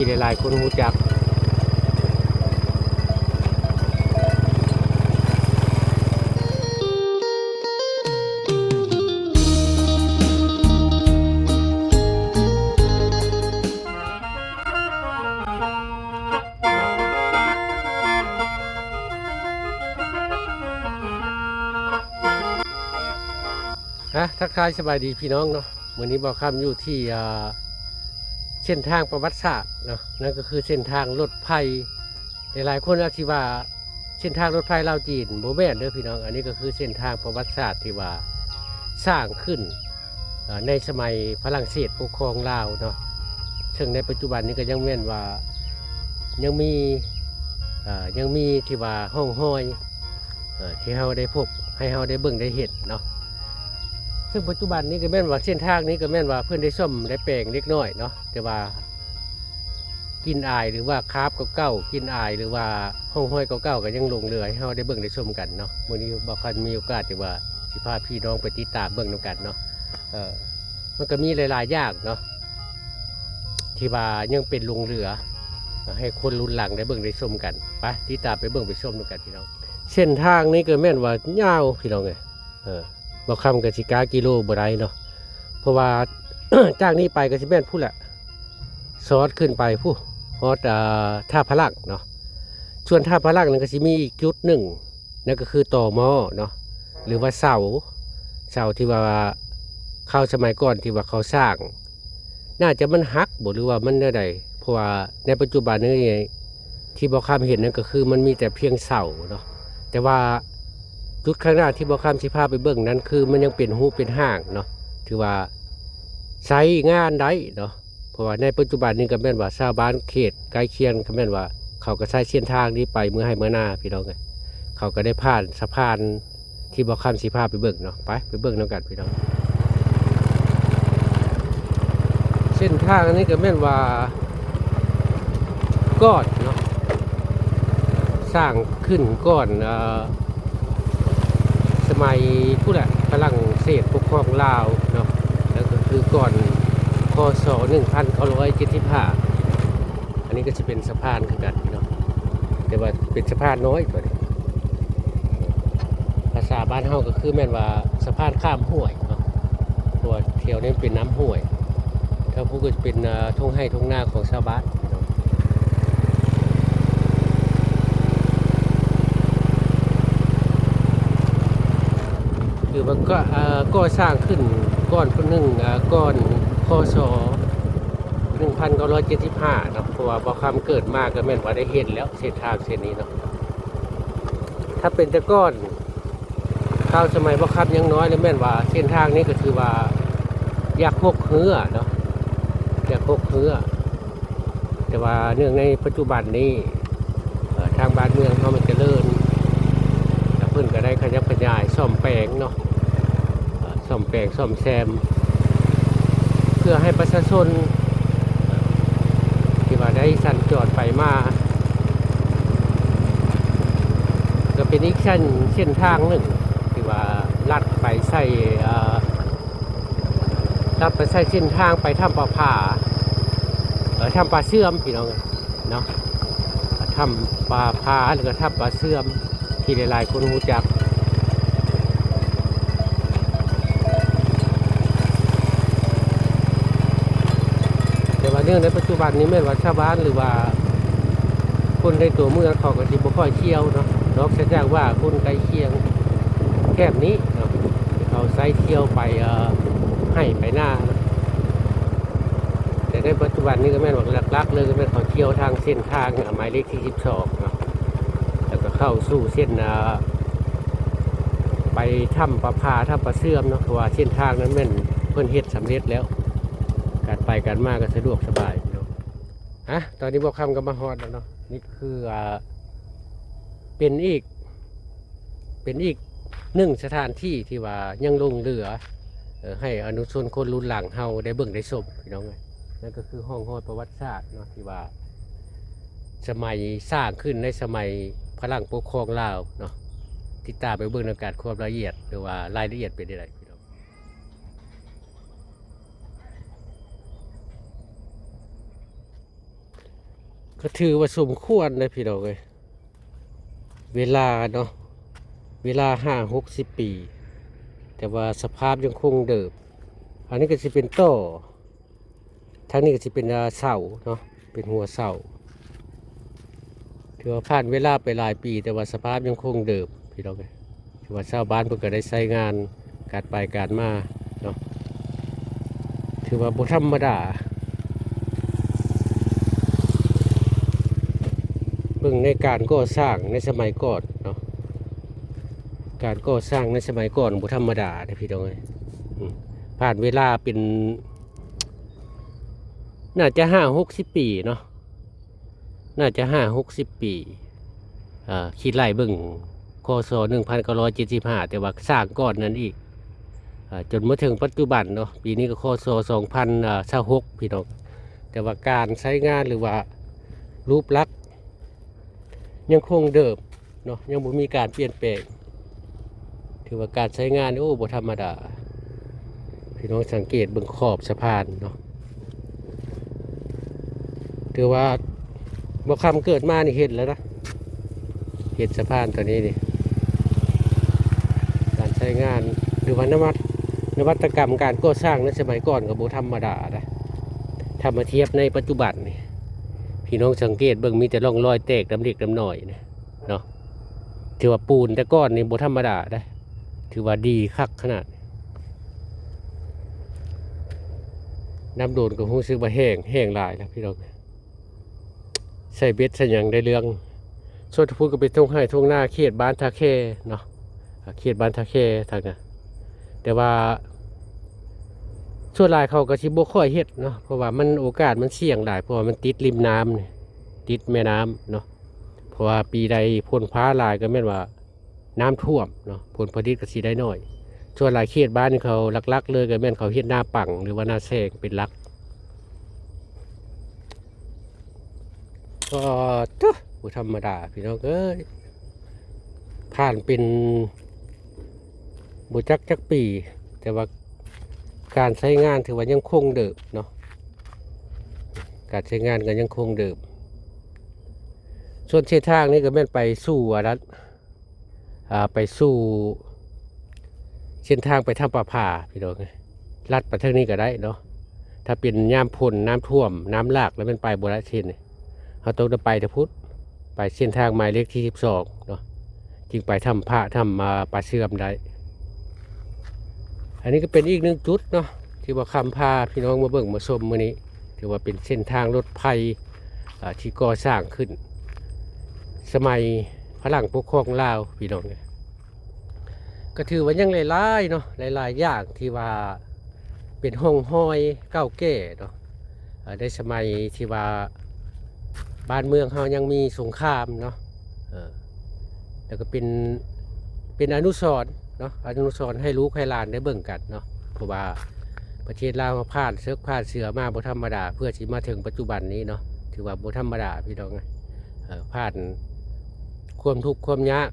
ທີ່ຫຼາຍໆຄົນຮູ້ຈັກ. ຮະ ທັກທາຍສະບາຍດີພີ່ນ້ອງເນາະ. ມື້ນີ້ບ່າວຄຳຢູ່ທີ່ ອ່າ ເສັ້ນທາງປະຫວັດສາດເນາະ, ນັ້ນກໍຄືເສັ້ນທາງລົດໄຟ. ຫຼາຍໆຄົນອາດຊິວ່າເສັ້ນທາງລົດໄຟລາວຈີນ, ບໍ່ແມ່ນເດີພີ່ນ້ອງ. ອັນນີ້ກໍຄືເສັ້ນທາງປະຫວັດສາດທີ່ວ່າສ້າງຂຶ້ນ ເອີ ໃນສະໄໝຝຣັ່ງເສດປົກຄອງລາວເນາະ, ເຊິ່ງໃນປັດຈຸບັນນີ້ກໍຍັງແມ່ນວ່າຍັງມີ ເອີ ຍັງມີທີ່ວ່າຮ່ອງຮອຍ ເອີ ທີ່ເຮົາໄດ້ພົບ ໃຫ້ເຮົາໄດ້ເບິ່ງໄດ້ເຫັນເນາະ. ເຊິ່ງປັດຈຸບັນນີ້ກໍແມ່ນວ່າເສັ້ນທາງນີ້ກໍແມ່ນວ່າເພິ່ນໄດ້ສ້ອມໄດ້ແປງເລັກນ້ອຍເນາະ, ແຕ່ວ່າກິ່ນອາຍ ຫຼືວ່າຄາບເກົ່າໆ ກິ່ນອາຍ ຫຼືວ່າຮ່ອງຮອຍເກົ່າໆ ກໍຍັງຫຼົງເຫຼືອໃຫ້ເຮົາໄດ້ເບິ່ງໄດ້ຊົມກັນເນາະ. ມື້ນີ້ບ່າວຄຳມີໂອກາດທີ່ວ່າຊິພາພີ່ນ້ອງໄປຕິດຕາມເບິ່ງນຳກັນເນາະ. ເອີ ມັນກໍມີຫຼາຍໆຢ່າງເນາະ ທີ່ວ່າຍັງເປັນຫຼົງເຫຼືອໃຫ້ຄົນລຸ້ນຫຼັງໄດ້ເບິ່ງໄດ້ຊົມກັນ. ໄປ ຕິດຕາມໄປເບິ່ງໄປຊົມນຳກັນພີ່ນ້ອງ. ເສັ້ນທາງນີ້ກໍແມ່ນວ່າຍາວພີ່ນ້ອງເອີຍ. ເອີ ບ່າວຄຳກໍຊິກະກິໂລບໍ່ໄດ້ເນາະ, ເພາະວ່າ ຈາກນີ້ໄປກໍຊິແມ່ນພຸ້ນແຫຼະ ສອດຂຶ້ນໄປພຸ້ນ ຮອດ ອ່າ ທ່າພະລັງເນາະ. ສ່ວນທ່າພະລັງນັ້ນກໍຊິມີອີກຈຸດໜຶ່ງ ນັ້ນກໍຄືຕໍມໍເນາະ ຫຼືວ່າເສົາ ເສົາທີ່ວ່າຄາວສະໄໝກ່ອນທີ່ວ່າເຂົາສ້າງ ໜ້າຈະມັນຫັກບໍ ຫຼືວ່າມັນແນວໃດ, ເພາະວ່າໃນປັດຈຸບັນນີ້ທີ່ບ່າວຄຳເຫັນນັ້ນກໍຄືມັນມີແຕ່ພຽງເສົາເນາະ, ແຕ່ວ່າຈຸດຂ້າງໜ້າທີ່ບ່າວຄຳຊິພາໄປເບິ່ງນັ້ນ ຄືມັນຍັງເປັນຮູບເປັນຮ່າງເນາະ, ຖືວ່າໃຊ້ງານໄດ້ເນາະ. ເພາະວ່າໃນປັດຈຸບັນນີ້ກໍແມ່ນວ່າຊາວບ້ານເຂດໃກ້ຄຽງກໍແມ່ນວ່າເຂົາກໍໃຊ້ເສັ້ນທາງນີ້ໄປເມືອໄຮ່ເມືອນາພີ່ນ້ອງເອີຍ. ເຂົາກໍໄດ້ຜ່ານສະພານທີ່ບ່າວຄຳຊິພາໄປເບິ່ງເນາະ. ໄປ ໄປເບິ່ງນຳກັນພີ່ນ້ອງ. ເສັ້ນທາງອັນນີ້ກໍແມ່ນວ່າກ່ອນເນາະ ສ້າງຂຶ້ນກ່ອນ ເອີ ສະໄໝພຸ້ນແຫຼະ ຝຣັ່ງເສດປົກຄອງລາວເນາະ, ແລ້ວກໍຄືກ່ອນ ຄ.ສ. ໜຶ່ງພັນເກົ້າຮ້ອຍເຈັດສິບຫ້າ. ອັນນີ້ກໍຊິເປັນສະພານຄືກັນເນາະ, ແຕ່ວ່າເປັນສະພານນ້ອຍຕົວນີ້. ພາສາບ້ານເຮົາກໍຄືແມ່ນວ່າສະພານຂ້າມຫ້ວຍເນາະ, ເພາະວ່າແຖວນີ້ເປັນນ້ຳຫ້ວຍ. ທາງພຸ້ນກໍຈະເປັນ ເອີ ທົ່ງໄຮ່ທົ່ງນາຂອງຊາວບ້ານເນາະ. ຖືວ່າກໍ ເອີ ກໍ່ສ້າງຂຶ້ນກ່ອນຜູ້ໜຶ່ງ ເອີ ກ່ອນ ຄ.ສ. ໜຶ່ງພັນເກົ້າຮ້ອຍເຈັດສິບຫ້າເນາະ, ເພາະວ່າບ່າວຄຳເກີດມາກໍແມ່ນວ່າໄດ້ເຫັນແລ້ວເສັ້ນທາງເສັ້ນນີ້ເນາະ. ຖ້າເປັນແຕ່ກ່ອນ ຄາວສະໄໝບ່າວຄຳຍັງນ້ອຍນີ້ແມ່ນວ່າເສັ້ນທາງນີ້ກໍຖືວ່າຢາກຫົກເຮື້ອເນາະ, ຢາກຫົກເຮື້ອ. ແຕ່ວ່າເນື່ອງໃນປັດຈຸບັນນີ້ ເອີ ທາງບ້ານເມືອງເຮົາມັນຈະເລີນ ແລ້ວເພິ່ນກໍໄດ້ຂະຫຍັບຂະຫຍາຍສ້ອມແປງເນາະ, ເອີ ສ້ອມແປງສ້ອມແຊມ ເພື່ອໃຫ້ປະຊາຊົນ ເອີ ທີ່ວ່າໄດ້ສັນຈອນໄປມາ ກໍເປັນອີກເສັ້ນ ເສັ້ນທາງໜຶ່ງທີ່ວ່າລັດໄປໃສ່ ເອີ ລັດໄປໃສ່ເສັ້ນທາງໄປຖ້ຳປາຜາ ເອີ ຖ້ຳປາເຊື່ອມ ພີ່ນ້ອງເນາະ, ຖ້ຳປາຜາ ແລ້ວກໍຖ້ຳປາເຊື່ອມ ທີ່ຫຼາຍໆຄົນຮູ້ຈັກ. ແຕ່ວ່າເນື່ອງໃນປັດຈຸບັນນີ້ແມ່ນວ່າຊາວບ້ານ ຫຼືວ່າຄົນໃນຕົວເມືອງເຂົາກໍຊິບໍ່ຄ່ອຍທ່ຽວເນາະ, ນອກເສຍຈາກວ່າຄົນໃກ້ຄຽງແຖບນີ້ເນາະ ທີ່ເຂົາໃຊ້ທ່ຽວໄປ ເອີ ໄຮ່ໄປນາເນາະ. ແຕ່ໃນປັດຈຸບັນນີ້ກໍແມ່ນວ່າຫຼັກໆເລີຍ ກໍແມ່ນເຂົາທ່ຽວທາງເສັ້ນທາງ ເອີ ໝາຍເລກທີສິບສອງເນາະ, ແລ້ວກໍເຂົ້າສູ່ເສັ້ນ ເອີ ໄປຖ້ຳປາຜາ ຖ້ຳປາເຊື່ອມເນາະ, ເພາະວ່າເສັ້ນທາງນັ້ນແມ່ນເພິ່ນເຮັດສຳເລັດແລ້ວ ການໄປການມາກໍສະດວກສະບາຍເນາະ. ອ່ະ ຕອນນີ້ບ່າວຄຳກໍມາຮອດແລ້ວເນາະ, ນີ້ຄື ອ່າ ເປັນອີກ ເປັນອີກໜຶ່ງສະຖານທີ່ທີ່ວ່າຍັງຫຼົງເຫຼືອ ເອີ ໃຫ້ອະນຸຊົນຄົນລຸ້ນຫຼັງເຮົາໄດ້ເບິ່ງໄດ້ຊົມ ພີ່ນ້ອງເອີຍ. ນັ້ນກໍຄືຮ່ອງຮອຍປະຫວັດສາດເນາະ ທີ່ວ່າສະໄໝສ້າງຂຶ້ນໃນສະໄໝຝຣັ່ງປົກຄອງລາວເນາະ. ຕິດຕາມໄປເບິ່ງນຳກັນ ຄວາມລະອຽດ ຫຼືວ່າລາຍລະອຽດເປັນຈັ່ງໃດ ພີ່ນ້ອງ. ກໍຖືວ່າສົມຄວນເດ້ພີ່ນ້ອງເອີຍ ເວລາເນາະ ເວລາຫ້າຫົກສິບປີ ແຕ່ວ່າສະພາບຍັງຄົງເດີມ. ອັນນີ້ກໍຊິເປັນຕໍ່ ທາງນີ້ກໍຊິເປັນ ອ່າ ເສົາເນາະ ເປັນຫົວເສົາ. ຖືວ່າຜ່ານເວລາໄປຫຼາຍປີ ແຕ່ວ່າສະພາບຍັງຄົງເດີມພີ່ນ້ອງເອີຍ. ຖືວ່າຊາວບ້ານເພິ່ນກໍໄດ້ໃຊ້ງານການໄປການມາເນາະ ຖືວ່າບໍ່ທຳມະດາ. ເບິ່ງໃນການກໍ່ສ້າງໃນສະໄໝກ່ອນເນາະ ການກໍ່ສ້າງໃນສະໄໝກ່ອນບໍ່ທຳມະດາເດ້ພີ່ນ້ອງເອີຍ. ອືມ ຜ່ານເວລາເປັນ ໜ້າຈະຫ້າຫົກສິບປີເນາະ ໜ້າຈະຫ້າຫົກສິບປີ. ເອີ ຄິດໄລ່ເບິ່ງ ຄ.ສ. ໜຶ່ງພັນເກົ້າຮ້ອຍເຈັດສິບຫ້າ ແຕ່ວ່າສ້າງກ່ອນນັ້ນອີກ ເອີ ຈົນມາເຖິງປັດຈຸບັນເນາະ ປີນີ້ກໍ ຄ.ສ. ສອງພັນຊາວຫົກ ພີ່ນ້ອງ. ແຕ່ວ່າການໃຊ້ງານ ຫຼືວ່າຮູບລັກຍັງຄົງເດີມເນາະ ຍັງບໍ່ມີການປ່ຽນແປງ. ຖືວ່າການໃຊ້ງານນີ້ ໂອ້ ບໍ່ທຳມະດາ. ພີ່ນ້ອງສັງເກດເບິ່ງຂອບສະພານເນາະ ຖືວ່າບໍ່ຄຳເກີດມານີ້ເຫັນແລ້ວນະ ເຫັນສະພານຕົວນີ້ນີ້ ການໃຊ້ງານ ຫຼືວ່ານະວັດ ນະວັດຕະກຳການກໍ່ສ້າງໃນສະໄໝກ່ອນກໍບໍ່ທຳມະດານະ. ຖ້າມາທຽບໃນປັດຈຸບັນນີ້ ພີ່ນ້ອງສັງເກດເບິ່ງ ມີແຕ່ຮ່ອງຮອຍແຕກດຳເລັກດຳນ້ອຍນະ ເນາະ ຖືວ່າປູນແຕ່ກ່ອນນີ້ບໍ່ທຳມະດາເດ້ ຖືວ່າດີຄັກຂະໜາດ. ນ້ຳໂດນກໍຮູ້ສຶກວ່າແຫ້ງ ແຫ້ງຫຼາຍແລ້ວພີ່ນ້ອງ ໃສ່ເບັດໃສ່ຫຍັງໄດ້ເລື່ອງ. ສ່ວນທາງພຸ້ນກໍເປັນທົ່ງໄຮ່ທົ່ງນາ ເຂດບ້ານທ່າແຄເນາະ ເຂດບ້ານທ່າແຄທາງນັ້ນ. ແຕ່ວ່າສ່ວນຫຼາຍເຂົາກໍຊິບໍ່ຄ່ອຍເຮັດເນາະ ເພາະວ່າມັນ ໂອກາດມັນສ່ຽງຫຼາຍ ເພາະວ່າມັນຕິດລິມນ້ຳນີ້ ຕິດແມ່ນ້ຳເນາະ. ເພາະວ່າປີໃດຝົນຟ້າຫຼາຍກໍແມ່ນວ່ານ້ຳຖ້ວມເນາະ ຜົນຜະລິດກໍຊິໄດ້ໜ້ອຍ. ສ່ວນຫຼາຍເຂດບ້ານເຂົາຫຼັກໆເລີຍກໍແມ່ນເຂົາເຮັດນາປັງ ຫຼືວ່ານາແຊງເປັນຫຼັກ. ກໍ ໂທ້ ບໍ່ທຳມະດາພີ່ນ້ອງເອີຍ ຜ່ານເປັນບໍ່ຈັກຈັກປີ ແຕ່ວ່າການໃຊ້ງານຖືວ່າຍັງຄົງເດີມເນາະ ການໃຊ້ງານກໍຍັງຄົງເດີມ. ສ່ວນເສັ້ນທາງນີ້ກໍແມ່ນໄປສູ່ອັນນັ້ນ ອ່າ ໄປສູ່ເສັ້ນທາງໄປຖ້ຳປາຜາພີ່ນ້ອງເອີຍ ລັດໄປທາງນີ້ກໍໄດ້ເນາະ. ຖ້າເປັນຍາມຝົນ ນ້ຳຖ້ວມ ນ້ຳຫຼາກ ແລ້ວແມ່ນໄປບໍ່ໄດ້ເສັ້ນນີ້ ເຮົາຕ້ອງໄດ້ໄປແຕ່ພຸ້ນ ໄປເສັ້ນທາງໝາຍເລກທີສິບສອງເນາະ ຈຶ່ງໄປຖ້ຳພະ ຖ້ຳ ອ່າ ປາເຊື່ອມໄດ້. ອັນນີ້ກໍເປັນອີກໜຶ່ງຈຸດເນາະ ທີ່ວ່າຄຳພາພີ່ນ້ອງມາເບິ່ງມາຊົມມື້ນີ້ ຖືວ່າເປັນເສັ້ນທາງລົດໄຟ ອ່າ ທີ່ກໍ່ສ້າງຂຶ້ນສະໄໝຝຣັ່ງປົກຄອງລາວ ພີ່ນ້ອງເອີຍ. ກໍຖືວ່າຍັງຫຼາຍໆເນາະ ຫຼາຍໆຢ່າງທີ່ວ່າເປັນຮ່ອງຮອຍເກົ່າແກ່ເນາະ ເອີ ໃນສະໄໝທີ່ວ່າບ້ານເມືອງເຮົາຍັງມີສົງຄາມເນາະ ເອີ ແລ້ວກໍເປັນ ເປັນອະນຸສອນເນາະ ອະນຸສອນໃຫ້ລູກໃຫ້ຫຼານໄດ້ເບິ່ງກັນເນາະ. ເພາະວ່າປະເທດລາວເຮົາຜ່ານເສິກຜ່ານເສືອມາບໍ່ທຳມະດາ ເພື່ອຊິມາເຖິງປັດຈຸບັນນີ້ເນາະ ຖືວ່າບໍ່ທຳມະດາພີ່ນ້ອງເອີຍ ເອີ ຜ່ານຄວາມທຸກຄວາມຍາກ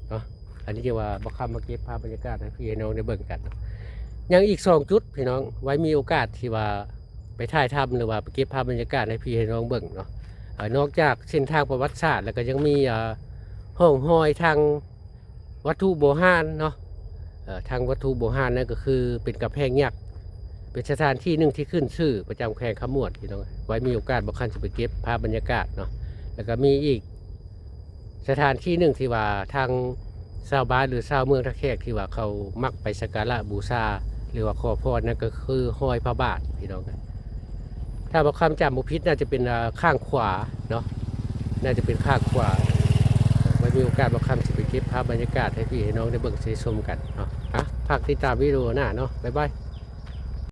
ເນາະ. ອັນນີ້ຈະວ່າບ່າວຄຳມາເກັບພາບບັນຍາກາດໃຫ້ພີ່ໃຫ້ນ້ອງໄດ້ເບິ່ງກັນເນາະ. ຍັງອີກສອງຈຸດພີ່ນ້ອງ ໄວ້ມີໂອກາດທີ່ວ່າໄປຖ່າຍທຳ ຫຼືວ່າໄປເກັບພາບບັນຍາກາດໃຫ້ພີ່ໃຫ້ນ້ອງເບິ່ງເນາະ. ເອີ ນອກຈາກເສັ້ນທາງປະຫວັດສາດ ແລ້ວກໍຍັງມີ ເອີ ຮ່ອງຮອຍທາງວັດຖຸໂບຮານເນາະ ເອີ ທາງວັດຖຸໂບຮານນັ້ນກໍຄືເປັນກຳແພງຍັກ ເປັນສະຖານທີ່ໜຶ່ງທີ່ຂຶ້ນຊື່ປະຈຳແຂວງຄຳມ່ວນພີ່ນ້ອງ. ໄວ້ມີໂອກາດບ່າວຄຳຊິໄປເກັບພາບບັນຍາກາດເນາະ. ແລ້ວກໍມີອີກ ສະຖານທີ່ໜຶ່ງທີ່ວ່າທາງຊາວບ້ານ ຫຼື ຊາວເມືອງທ່າແຂກທີ່ວ່າເຂົາມັກໄປສັກກາລະບູຊາ ຫຼືວ່າຂໍພອນ ນັ້ນກໍຄືຮອຍພະບາດພີ່ນ້ອງ. ຖ້າບ່າວຄຳຈຳບໍ່ຜິດ ໜ້າຈະເປັນ ເອີ ຂ້າງຂວາເນາະ ໜ້າຈະເປັນຂ້າງຂວາ. ໄວ້ມີໂອກາດບ່າວຄຳຊິໄປເກັບພາບບັນຍາກາດໃຫ້ພີ່ໃຫ້ນ້ອງໄດ້ເບິ່ງໄດ້ຊົມກັນເນາະ. ອ່ະ ຝາກຕິດຕາມວິດີໂອໜ້າເນາະ. ບາຍບາຍ.